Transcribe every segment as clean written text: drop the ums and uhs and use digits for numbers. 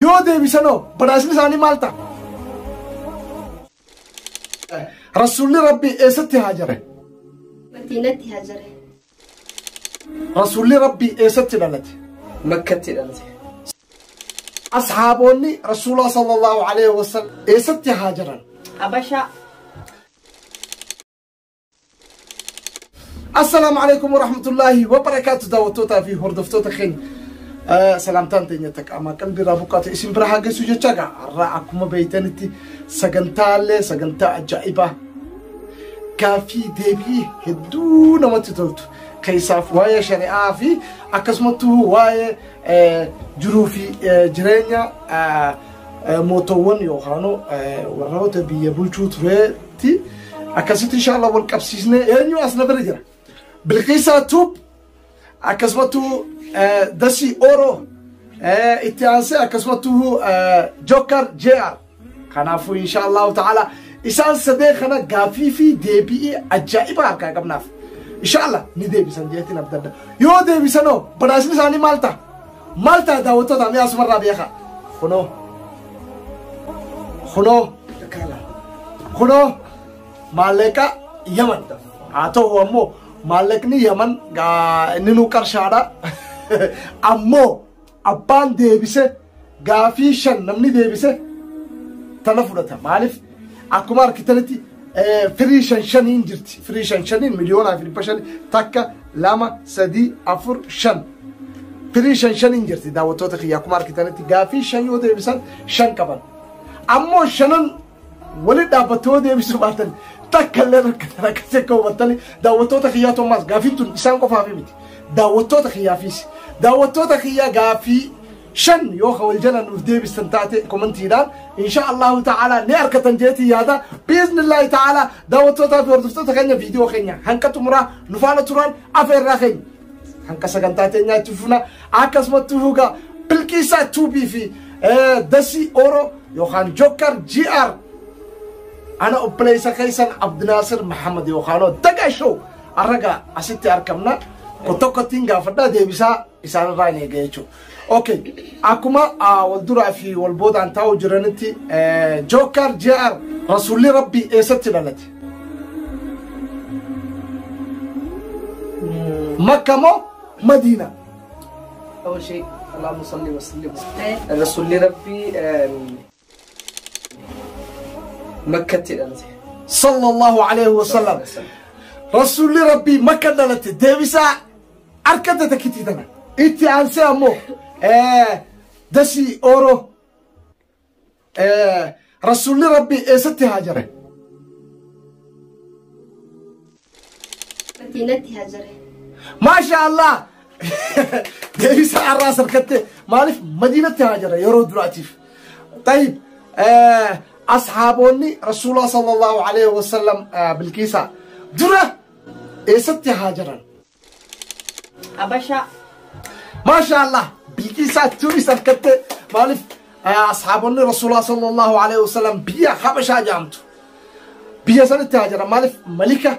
Yoo deebisanoo badhaasni isaanii maal ta'a? Rasuulli Rabbii eessatti haajare? Madiinatti haajare. Rasuulli Rabbii eessatti dhalate? Makkatti dhalate. Asxaaboonni Rasuulaa sallallahu alaihi wasallam eessatti haajaran? Habashaa. Assalaamu alaikum warahmatullaahi wabarakaatu daawwattootaa fi hordoftoota keenya. Salaamtaan teenya taqaamaa qalbii irraa buqqaate isin bira haa geessu jechaa gaa har'a akkuma beeytanitti sagantaalee sagantaa ajaa'ibaa gaaffii deebii hedduu namatti toltu keessaaf waa'ee shari'aa fi akkasumattuu waa'ee jiruu fi jireenya mootowwan yookaan warroota biyya bulchuu tureetti akkasitti inshallah wal qabsiisnee eenyu as na bira jira. Bilqiisaa Tuub akkasumattuu Dasii Oro itti aansee akkasumattuu Jokkar JR. Kanaafuu insha Allahu ta'ala isaan sadee kana gaaffii fi deebii ajaa'ibaa harkaa qabnaaf. Insha Allah ni deebisan jeetiin abdadda. Yoo deebisanoo badhaasni isaanii maal ta'a? Maal ta'a daawwattoota mi'a asumarraa beekaa? Kunoo. Kunoo. Kunoo maallaqa Yaman. Haa ta'u ammoo maallaqni Yaman inni nu qarshaadha. Ammoo abbaan deebise gaafii shan namni deebise tana fudhata. Maaliif akkuma argitanitti firii shan shaniin jirti. Firii shan shaniin 1,500,000 takka lama sadii afur shan. Firii shan shaniin jirti daawwattoota kiyya akkuma argitanitti gaafii shan yoo deebisan shan qaban. Ammoo shanan walitti dhaabbattee yoo deebisuu baatan takka illee rakkatan akkasii akka hubattanii daawwattoota kiyyaa Toomaas gaafiin tun isaan qofaaf miti. Daawwattoota kiyyaafis. Daawwattoota kiyyaa gaafii shan yoo wal jala nuuf deebistan taate komantiidhaan insha Allahu ta'ala ni argatan jeetii yaada biiznillaahi ta'ala daawwattootaa fi hordoftoota keenya viidiyoo keenya hanqa xumuraa nu faana turan afeerraa keenya hanqa sagantaa teenyaa itti fufna akkasumatti hugaa Bilqiisaa Tuubii fi Dasii Oro yookaan Jokkar GR ana obboleessa keessan Abdinaasir Mahamad yookaan Daga Show arraga asitti argamna tokkottiin gaafadhaa deebisaa isaanirraa hin eega jechuudha. Okay, akkuma wal duraa fi wal boodaan taa'u jiranitti Jokkar JR Rasuulli Rabbii eessatti dhalate? Makka moo Madiina? أول شيء اللهم صل وسلم الرسول ربي مكة dhalate. Sallallahu alaihi wasallam. Rasuulli Rabbii Makka dhalate deebisaa harkatti takkitii tana. Itti aansee ammoo Dasii Oro Rasuulli Rabbii eessatti haajare? Madiinatti haajare. Maasha Allah! Deebisaa har'aas harkatte maaliif Madiinatti haajare yeroo duraatiif. Tayyib asxaaboonni Rasuulaa sallallahu alaihi wasallam Bilqiisaa dura eessatti haajaran? Habashaa. Maasha Allah! Bilqiisaa turis harkatte maaliif asxaabonni Rasuulaa sallallahu alaihi wasallam biyya Habashaa jedhamtu. Biyya sanitti haajaran maaliif malika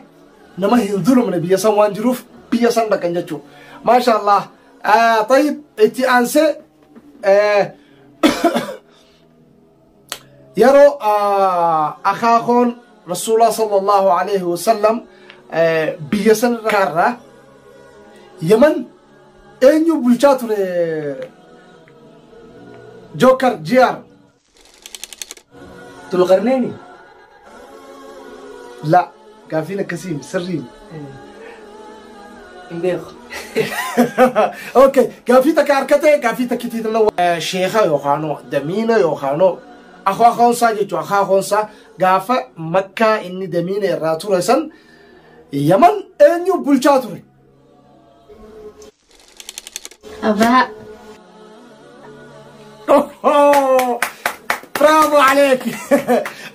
nama hin zulumne biyya san waan jiruuf biyya san dhaqan jechuudha. Maasha Allah! Tayyib itti aansee yeroo akaakoon Rasuulaa sallallahu alaihi wasallam biyya san irraa Yaman eenyu bulchaa ture Jokkar JR? Dulqarneeni. La gaafiin akkasii sirriin. Hin beeku. Okay, gaafii takka harkatee gaafii takkitii sheeka yookaan damiina yookaan akaakoonsaa jechuudha. Akaakoonsaa gaafa Makkaa inni damiina irraa ture san Yaman eenyu bulchaa ture? Abraha. Bravo aleek!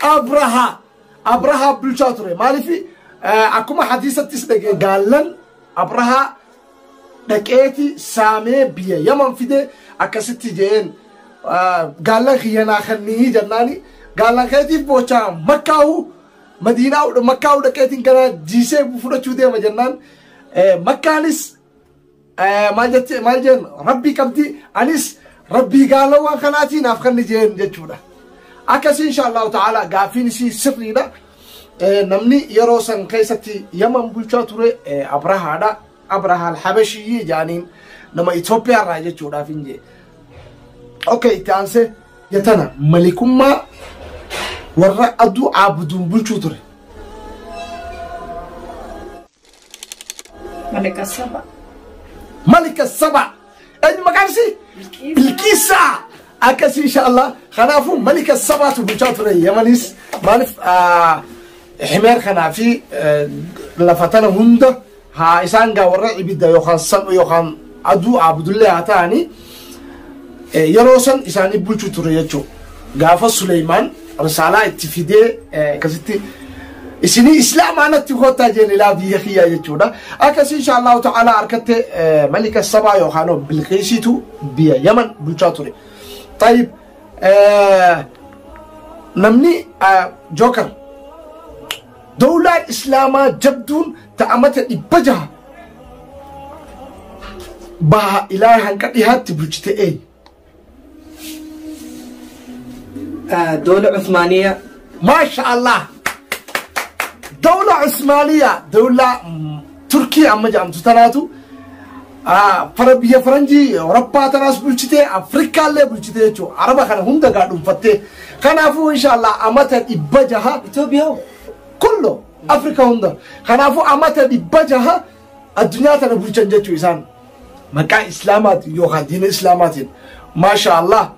Abraha! Abraha bulchaa ture. Maaliif akkuma hadiisattis dhagee gaallan Abraha dhaqeeti saamee biyya Yaman fide akkasitti jeen gaallan kiyyanaa kannii jennaani gaallan keetiif boochaa Makkaahu Madiinaa Makkaahu dhaqeetiin gara jiisee fudhachuu deema jennaan Makkaanis maal jette maal jeen Rabbii qabdi anis Rabbii gaalawwan kanaatiin naaf kan jeen jechuudha. Akkasii insha Allahu ta'ala gaaffiin isii sirriidha. Namni yeroo san keessatti Yaman bulchaa ture Abrahaadha. Abraha al-Habashiyyi jaaniin nama Itoophiyaa irraa jechuudhaaf hin jee. Okay, itti aansee tana malikummaa warra aduu caabuduun bulchuu ture. Malika Saba. Malika Saba. Eenyu maqaan isii? Bilqiisaa. Akkasii insha Allah. Kanaafuu Malika Sabaatu bulchaa ture Yamanis. Maaliif himeer kanaa fi lafa tana hunda haa isaan gaa warra ibidda yookaan sam yookaan aduu caabudullee haa ta'anii yeroo san isaanii bulchuu ture jechuudha. Gaafa Suleymaan risaalaa itti fidee akkasitti isinii islaamaa natti kottaa jeen ilaa biyya kiyyaa jechuudha. Akkasii insha Allahu ta'ala harkatte Malika Sabaa yookaan Bilqiisitu biyya Yaman bulchaa ture. Tayyib, namni Joker dawlaan islaamaa jabduun ta'amata 600 baha ilaa hanqa dhihaatti bulchite eenyu? دولة عثمانية. ما شاء الله، دولة عثمانية، دولة تركيا أما جامتو تناتو فربية فرنجي أوروبا تناس بلشتي أفريقيا اللي بلشتي شو عربة خنا هم دقادون فتة خنافو إن شاء الله أمتى إبجها إثيوبيا كله أفريقيا هم ده خنافو أمتى إبجها الدنيا تنا بلشتي شو إنسان مكان إسلامات يوخا دين إسلامات ما شاء الله.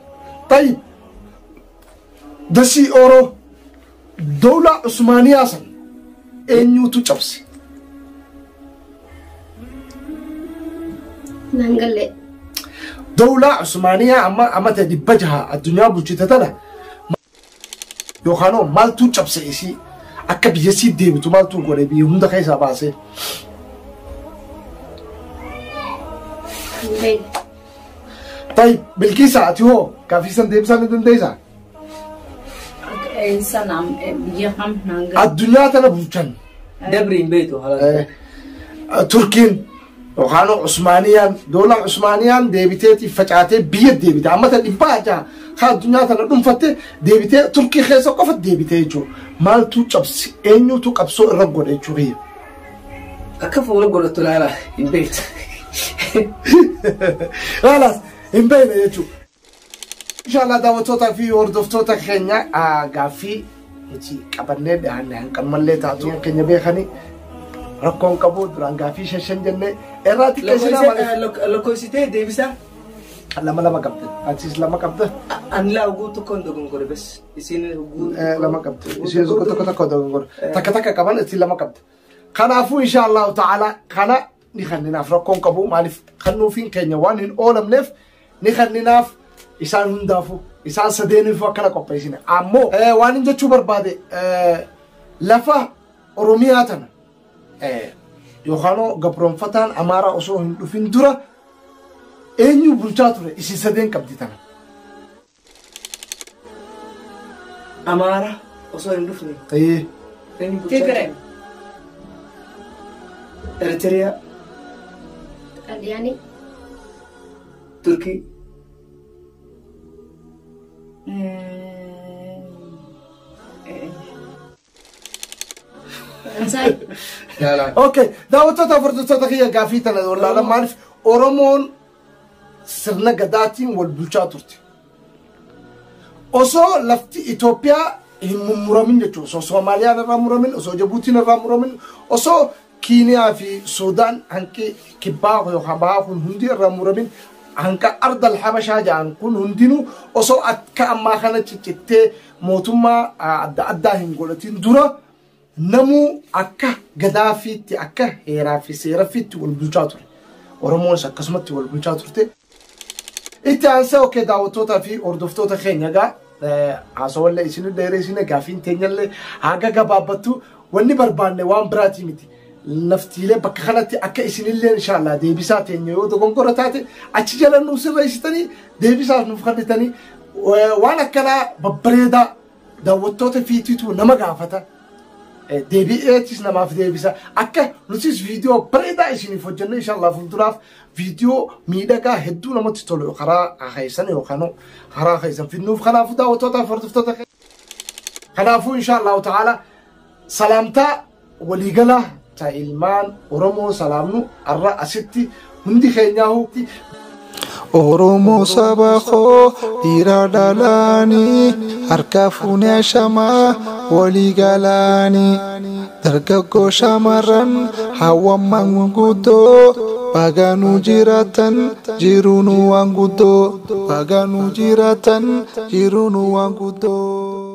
طيب، دسي أورو دولة عثمانية سن إنيو تشابسي نانجلي دولة عثمانية أما تدي بجها الدنيا بوجتتنا يوخانو مالتو تشابسي إسي أكا بيسي دي بتو مالتو غوري بي هم دخيسا باسي طيب، بالكيسة أتيهو كافيسان ديبسان دنديسا الدنيا تنا بوجن دبرين بيتو هلا تركين وخانو عثمانيان دولة عثمانيان ديبتي فجأة بيد ديبتي عامة الإباجة خا الدنيا تنا دم فتة ديبتي تركي خيسة قفت ديبتي جو مال تو تشبس إنيو تو كبسو الرجل جو هي أكفو رجل تلالا البيت خلاص إمبين يجو إن شاء الله دعوتك في وردفتك خنيا غافي نتي قبرني دهن هنكمل تاتو كنيا بيخني ركون كبو دران غافي ششن جنة إراتي كيسنا لوكوسيتي ديبسا لما لما قبض أنتي لما قبض أنا لا أقول تكون دقون بس يصير لما قبض يصير زوجك تكون دقون تك تك كمان يصير لما قبض خنافو إن شاء الله تعالى خنا نخلينا في ركون كبو معلف خنو فين كنيا وان أولم نف نخلينا في isaan hundaafuu isaan sadeeniifuu akkana qopheessine ammoo waan hin jechuu barbaade lafa Oromiyaa tana yookaan gabroonfataan Amaaraa osoo hin dhufin dura eenyu bulchaa ture isin sadeen qabdi tana. Amaaraa osoo hin dhufne. Tigray. Eritrea. Xaaliyaanii. Turkii. Okay, daawwattoota hordoftoota kiyya gaaffii tana wallaalan maaliif Oromoon sirna gadaatiin wal bulchaa turte. Osoo lafti Itoophiyaa hin mummuramin jechuudha. Osoo Soomaaliyaan irraa muramin, osoo Jabuutiin irraa muramin, osoo Kiiniyaa fi Suudaan hanqi kibbaa yookaan bahaa kun hundi irraa muramin hanqa ardal habashaa jedhan kun hundinuu osoo akka ammaa kana ciccittee mootummaa adda addaa hin godhatin dura namuu akka gadaafiitti akka heeraa fi seerafiitti wal bulchaa ture. Oromoonis akkasumatti wal bulchaa turte. Itti aansee okkee daawwattootaa fi hordoftoota keenya egaa haasawallee isin dheereessine gaafiin teenyallee haga gabaabbattu wanni barbaanne waan biraatii miti. Laftiilee bakka kanatti akka isinillee inshaallah deebisaa teenya yoo dogongora taate achi jala nuuf sirreessitanii deebisaaf nuuf kennitanii waan akkanaa babbareedaa daawwattoota fiitiitu nama gaafata. Deebi'eetis namaaf deebisa. Akka nutis viidiyoo bareedaa isiniif hojjennu inshallah fuulduraaf viidiyoo miidhagaa hedduu namatti tolu karaa keessan yookaan karaa keessan fidnuuf. Kanaafuu daawwattoota fi hordoftoota, kanaafuu inshallah ta'ala salaamtaa waliigalaa ta ilmaan Oromoo salaamnu har'a asitti hundi keenyaahu. Oromoo saba koo, dhiira dhalaanii, harka fuunee shamaa walii galaanii, dargaggoo, shamarran, hawwan, manguddoo, baganuu jiraatan jiruun waan guddoo, baganuu jiraatan jiruun waan guddoo.